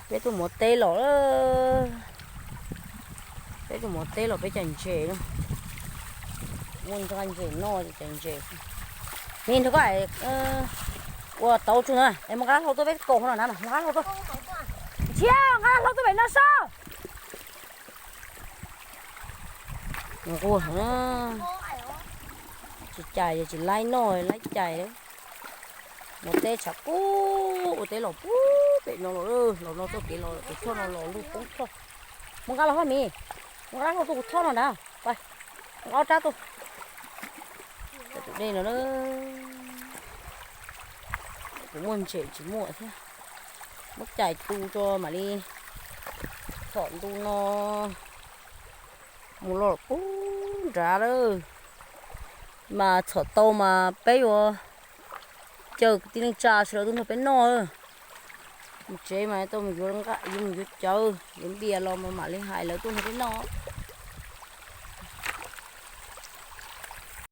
Peb tuaj muav teb los, peb tuaj muav teb los peb cais ntses no. Muaj nqa ntses noj cais ntses. Mis nrog koj ua tauv tsuj na es mus nqa dab hlau tuaj peb kaus no na, mus nqa dab hlau tuaj. Ntsia, nqa dab hlau tuaj pem no saib. Nquag, tsis cais tsis laib noj laib cais. Muav teb tshav kub ua teb los pub pem no los, los no txoj kev los tus choj no los lug poob choj. Mus nqa los hab Mis, mus nqa dab hlau tuaj kuv choj no na. Nqa ob rab tuaj. Tus dej no na, kuv muaj ntses tsis muaj thiab. Muab cais tu tso mam li txhom ntu no mus los pub nrad lawm. Mas txhom tau mas peb yuav caw kwv tij neej tsa sawv daws tuaj nrog peb noj. Mus tsev mas tau mus yuav nqa, yuav mus yuav cawv yuav npias los mas mam li hais lawv tuaj nrog peb noj.